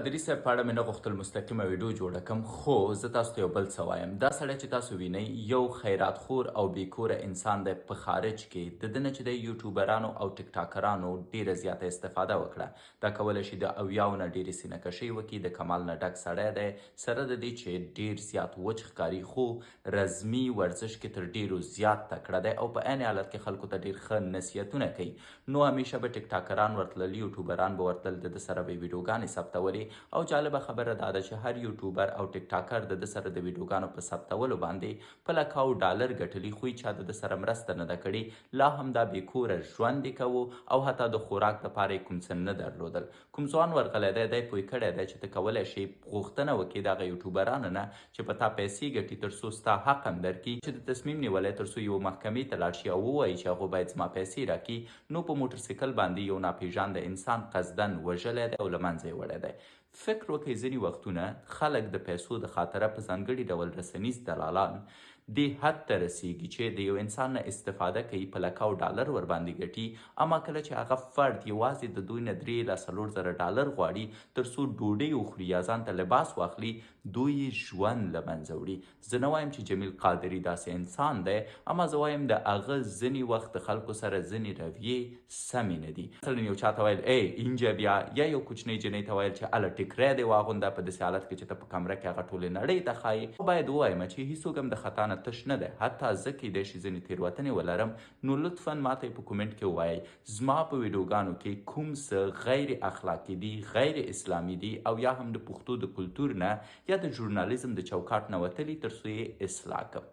قادري صاحب په اړه مې نه غوښتل مستقیمه ویډیو جوړه کم، خو زه تاسو ته یو بل څه وایم. دا سړی چې تاسو وینئ یو خیرات خور او بې کوره انسان دی په خارج کې. د ده نه چې دی یوټیوبرانو او ټیک ټاکرانو ډیره زیاته استفاده وکړه. دا کولی شي د اویاو نه ډیرې سینه کشۍ وکړي، د کمال نه ډک سړی دی، سره د دې چې ډیر زیات وچ ښکاري خو رزمي ورزش کې تر ډیرو زیات تکړه دی او په عین حالت کې خلکو ته ډیر ښه نصیحتونه کوي. نو همیشه به ټیک ټاکران ورتلل، یوټیوبران به ورتلل، د ده سره به یې ویډیوګانې ثبتولې او جالبه خبره دا ده چې هر یوټیوبر او ټیک ټاکر د ده سره د ویډیوګانو په ثبتولو باندې په لکاو ډالر ګټلي، خو هیچا د ده سره مرسته نه ده کړې، لا هم دا بې کوره ژوند یې کوو او حتی د خوراک لپاره یې کوم څه نه درلودل. کوم ځوان ورغلی دی، دی پوه کړی دی چې ته کولای شې غوښتنه وکړې د هغه یوټیوبرانو نه چې په تا پیسې ګټي تر څو ستا حق هم درکړي، چې ده تصمیم نیولی تر څو یوه محکمې ته لاړ شي او ووایي چې هغو باید زما پیسې راکړي، نو په موټرسیکل باندې یو ناپېژانده انسان قصداً وژلی دی او له منځه یې وړی دی. فکر وکړئ ځینې وختونه خلک د پیسو د خاطره په ځانګړي ډول رسنیز دلالان دې حد ته رسیږي چې د یو انسان نه استفاده کوي، په لکاو ډالر ورباندې ګټي، اما کله چې هغه فرد یوازې د دوی نه درې الی 4000 ډالر غواړي تر څو ډوډۍ وخوري یا ځان ته لباس واخلي، دوی یې ژوند له منځه وړي. زه نه وایم چې جمیل قادري داسې انسان دی، اما زه وایم د هغه ځینې وخت د خلکو سره ځینې رویې سمې نه دي. مثلا یو چا ته ویل ای اینجه بیا، یا یو کوچنۍ جنۍ ته ویل چې اله ټیکری دې واغونده، په داسې حالت کې چې ته په کمره کې هغه ټولې نړۍ ته ښایې. خو باید ووایم چې هیڅوک هم د خطا نه تش نه دی، حتی زه کیدای شي ځینې تیروتنې ولرم، نو لطفا ماته یې په کومنټ کې ووایئ زما په ویډیوګانو کې کوم څه غیر اخلاقي دي، غیر اسلامي دي او یا هم د پښتو د کلتور نه یا د ژورنالیزم د چوکاټ نه وتلي تر څو یې اصلاح کړم.